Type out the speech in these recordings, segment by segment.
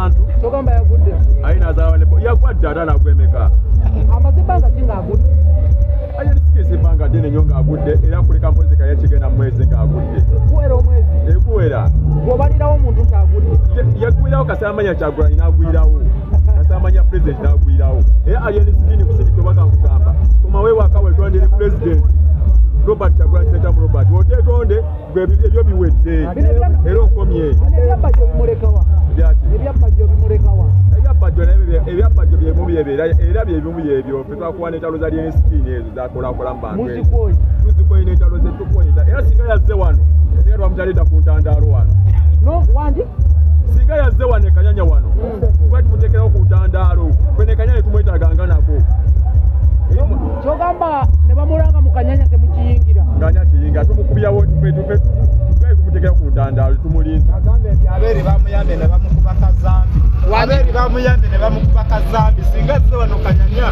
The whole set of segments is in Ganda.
abantu. Togamba yagudde. Alina azaala ne yagwadde ate anaagwemeka. Amaze ebbanga ki ng'agudde? Alien Skin ebbanga ddene nnyo ng'agudde era kuleka mpozi kaya kigenda mu mwezi ng'agudde. Kuwera omwezi? Ekuwera. Bw'obalirawo omuntu nti agudde? Yagwirawo kasita Kyagulanyi n'agwirawo. Kasita president n'agwirawo. Era Alien Skin kusindika obaka nkugamba. Komawo ewaka weetondere president. Robert Kyagulanyi Ssentamu Robert. Oteetonde gwe ebyo biwedde. Era okomye. Ebyabajjo bimulekawa? Byaki? Ebyabajjo bimulekawa? Ebyabajjo naye ebyabajjo byemu byebyo era byebimu byebyo. Ffe twakuwa n'entalo za Alien Skin ezo zakolakola mu bantu. Muzikooye. Tuzikooye n'entalo ze tukuwonyeza. Era singa yazze wano, singa twamukyalidda ku ntandaalo wano. No, wangi? Singa yazze wano e Kanyanya wano, kuba tumuteekerawo ku ntandaalo. Ffe ne Kanyanya tumwetaaganga nako. Kyogamba ne bamulanga mu Kanyanya temukiyingira. Ng'ani akiyingira tumukubyawo tufe tumuteekera ku ntandaalo tumulinze. Agambye nti abeeri bamuyambye ne bamukuba kazambi. Abeeri bamuyambye ne bamukuba kazambi. Singa azze wano Kanyanya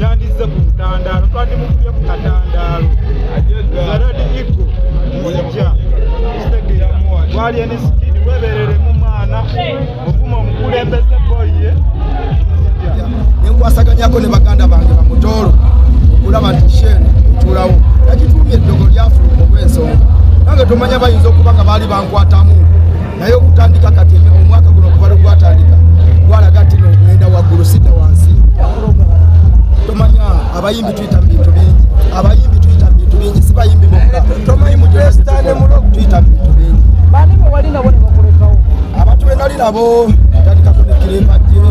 yandizze ku ntandaalo twandimukubye ku katandaalo. Zaradi Iggo nzija kitegeera Alien Skin weebereremu mwana muvuma omukulembeze boye. Nenkwasaganyako ne baganda bange bamutoolo okulaba nti sheeno etuulawo yakituumye eddogo lyafuluma olw'ensonga nange tomanya bayinza okuba nga baali bankwatamu naye okutandika kati omwaka guno okuva lwe gwatandika gwalaga nti ngenda waggulu sidda wansi. Tomanya abayimbi tuyita mu bintu bingi, abayimbi tuyita mu bintu bingi, si bayimbi bokka, tuyita mu bintu bingi. Baani be wali nabo ne bakulekawo? Abantu be nali nabo natandikako ne Kiremba Jje,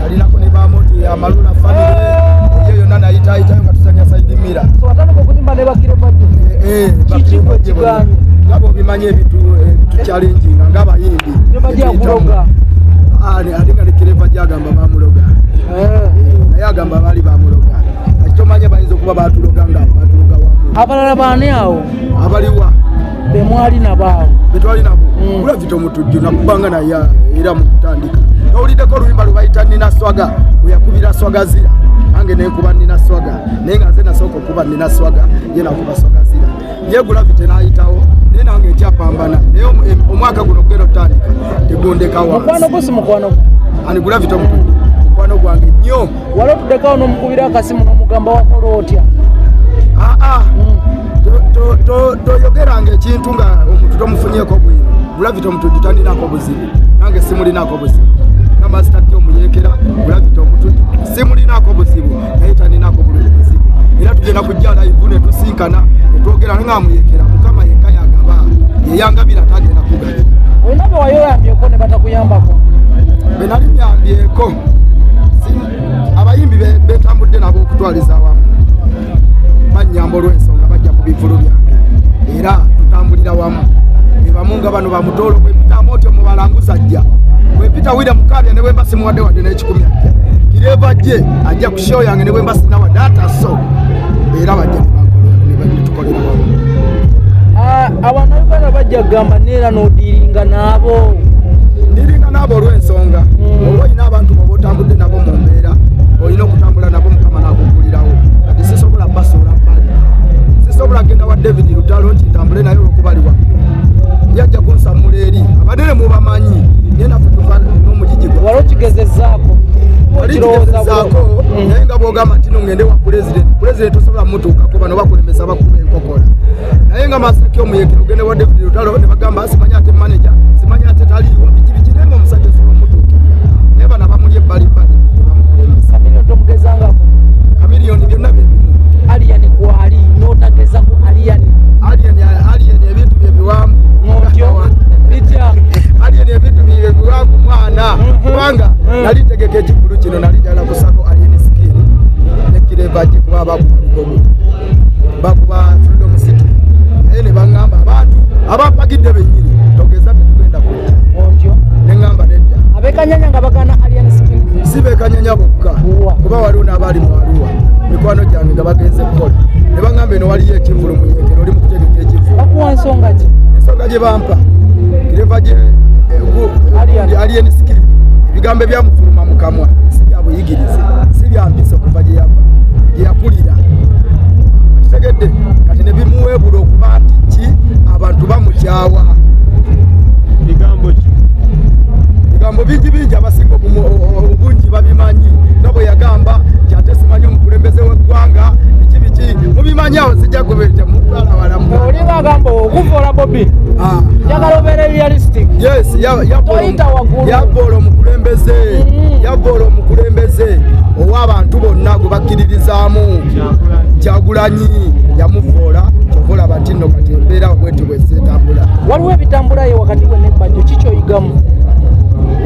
nalinako ne Bamoti Amalula family eyo yonna nayitaayitayo nga tuzannya side mirror. So watandika okuyimba ne Bakiremba Jje? Kiki gwe? Nga bw'obimanyi ebintu ebituchallenginga ng'abayimbi. Yakuloga. Ate nga ne Kiremba Jje agamba bamuloga. Naye agamba baali bamuloga. Tomanya bayinza okuba baatuloga nga baatuloga wamu. Abalala baani awo? Abaliwa? Be mwali nabo awo. Be twali nabo. Gravity Omutujju nakubanga naye era mu kutandika. Towuliddeko oluyimba lwe bayita Nina Swaga, bwe yakubira Swagazira. Nange ne nkuba Nina Swaga. Naye nga nze nasooka okuba Nina Swaga, ye nakuba Swagazira. Ye Gravity n'ayitawo, naye nange nkyapambana. Naye omwaka guno gugenda otandika, tegundeka wansi. Mukwano gwo si mukwano gwo? Ani Gravity Omutujju? Mukwano gwange nnyo. Wali otuddekawo n'omukubira akasimu n'omugamba wakola otya? Aa, toyogeranga ekintu nga omuntu tomufunyeeko bwino. Gravity Omutujju talinako buzibu, nange simulinako buzibu. Nga Master K omuyeekera, Gravity Omutujju simulinako buzibu, naye talinako buzibu. Era tugenda kujja live ne tusinkana ne twogera nga muyeekera, Mukama yekka yagaba, ye yangabira tagenda kugabira. Olina be wayoyambyeko ne batakuyambako? Be nali nyambyeko, abayimbi betambudde nabo okutwaliza awamu bannyamba olw'ensonga bajja ku bivvulu byange era tutambulira wamu. Bebamu nga bano bamutoolo bwe mpita Amooti omubalanguzi ajja, bwe mpita Wira Mukabya ne bwe mba simuwadde wadde n'ekikumi ajja, Kireva Jje ajja ku show yange ne bwe mba sinawadde ata so era bajja ne tukolera wamu. Abannayuganda bajja kugamba neera n'odiiringa n'abo. Ndiringa n'abo olw'ensonga oba olina abantu b'oba otambudde nabo mu mbeera olina okutambula nabo Mukama n'akugulirawo. Kati sisobola basuula bbali, sisobola kugenda wa David Lutalo nti ntambule naye olw'okuba ali waggulu. Yajja kunsammula eri abanene mubamanyi naye naffe tuva n'omugigi gwa. Wali okigezezzaako? Wali okigezezzaako naye nga bw'ogamba nti no ngende wa pulezidenti, pulezidenti tosobola mmutuukako bano bakulemesa bakuba enkokola. Naye nga Master K omuyeekera ogende wa David Lutalo ne bagamba simanyi ate manager, simanyi ate taliiwo biki biki, naye ng'omusajja osobola omutuukirira. Naye bano abamuli ebbalibbali tebamukulemesa. Chameleone tomugezangako? Chameleone byonna bye bimu. Alien kwali n'otageza ku Alien. Alien ebintu bye biwanvu. Otyo bitya? Alien ebintu bye biwanvu mwana. Kubanga nali ntegeka ekivvulu kino nali njagala kusako Alien Skin ne Kiremba Jje kuba bakuba Lugogo, bakuba Freedom City. Naye ne baŋŋamba abantu abampagidde bennyini togeza tetugenda kujja. Otyo ne ŋŋamba nedda. Ab'e Kanyanya nga bagaana Alien Skin? Si b'e Kanyanya bokka, kuba waliwo n'abaali mu Arua mikwano gyange nga bagenze kukola ne baŋŋamba eno waliyo ekivvulu muyeekera oli mu kutegeka ekivvulu. Bakuwa nsonga ki? Ensonga gye bampa Kiremba Jje Alien Skin ebigambo ebyamufuluma mu kamwa si bya buyigirize, si bya mpisa okuva gye yava gye yakulira. Kitegedde kati ne bimuweebula okuba nti ki abantu bamukyawa. Bigambo ki? Bigambo bingi bingi abasinga Obungi babimanyi nga bwe yagamba nti ate simanyi omukulembeze w'eggwanga biki biki mubimanyi awo sijja kubeera mutwala walamu. Olinga agamba okuvoola Bobi. Njagala obeere realistic. Yes, Toyita waggulu. yavoola omukulembeze, yavoola omukulembeze ow'abantu bonna gwe bakkiririzaamu. Kyagulanyi yamuvoola, kyova olaba nti nno kati embeera bwetyo bwezeetambula. Waliwo ebitambulayo wakati we nebbajjo, kikyoyigamu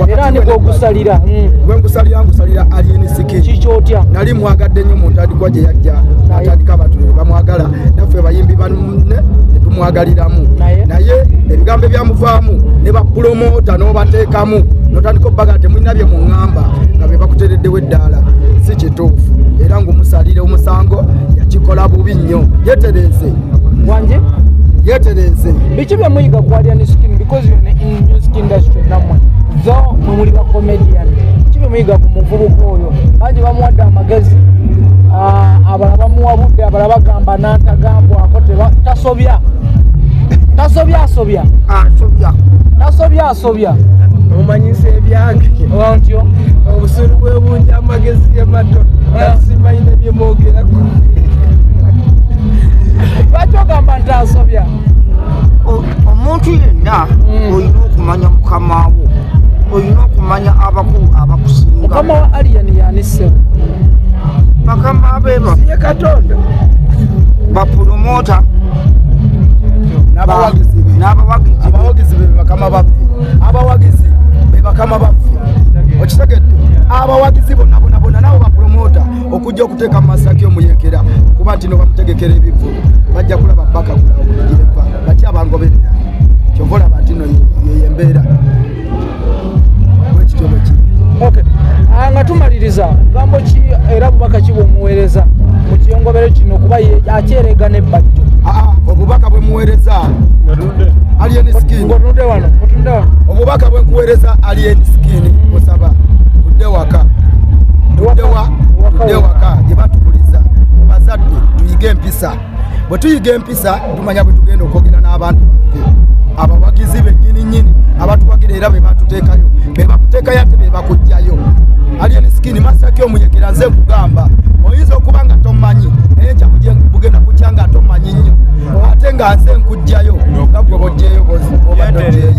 era ani gwogusalira? Gwe ngusalira, ngusalira Alien Skin. Kikyotya? Nali mwagadde nnyo mu ntandikwa gye yajja atandika, abantu ne bamwagala, naffe bayimbi banne tetumwagaliramu, naye ebigambo ebyamuvaamu ne bapulomota n'obateekamu n'otandika obbaga temulina bye muŋŋamba nga be bakuteereddewo eddaala, si kituufu. Era ng'omusalira omusango yakikola bubi nnyo, yeetereeze. Wanje? Yeetereeze. Biki bye muyiga ku Alien Skin, because you're in music industry nammwe zo mwe muli ba comedian, biki bye muyiga ku muvubuka oyo? Bangi bamuwadde amagezi, abalala bamuwabudde, abalala bagamba n'antagambwako tasobya tasobya asobya asobya tasobya asobya. Omanyisa ebyange ontyo obusulu bwe bungi, amagezi ge mato, simanyi bye mwogerako. Lwaki ogamba nti asobya? Omuntu yenna olina okumanya mukama wo, olina okumanya abakulu abakusinga. Mukama wa Alien yani ssebo? Bakama be ye Katonda, bapulomota n'abawagizi be, abawagizi be bakama baffe, abawagizi be bakama baffe. Okitegedde? Abawagizi bonna bonna bonna nabo bapulomota okujja okuteeka mu masaki omuyekera kuba nti no bamutegekera ebivvulu, bajja kulaba bbaka kulawulira baki abangoberera. Kyova olaba nti no yeyo embeera bwekityo bwekiri. Okay. Nga tumaliriza, gambo ki era bubaka ki bw'omuweereza mu kiyongobero kino kuba akyerega n'ebbajjo? Obubaka bwe muweereza Alien Skin, Ng'otunudde wano, otunudde wano. Obubaka bwe nkuweereza Alien Skin, kusaba tudde waka, tudde waka gye batukuliza mu bazadde, tuyige empisa. Bwe tuyiga empisa tumanya bwe tugenda okwogera n'abantu baffe, abawagizi bennyini nnyini abatuwagira era be batuteekayo, be bakuteekayo ate be bakuggyayo. Alien Skin Masaki omuyekera, nze nkugamba oyinza okuba nga tomanyi, naye nkya bugenda kukya nga tomanyi nnyo, ate nga nze nkuggyayo nga gwe bw'oggyeyo obadde oggyeyo.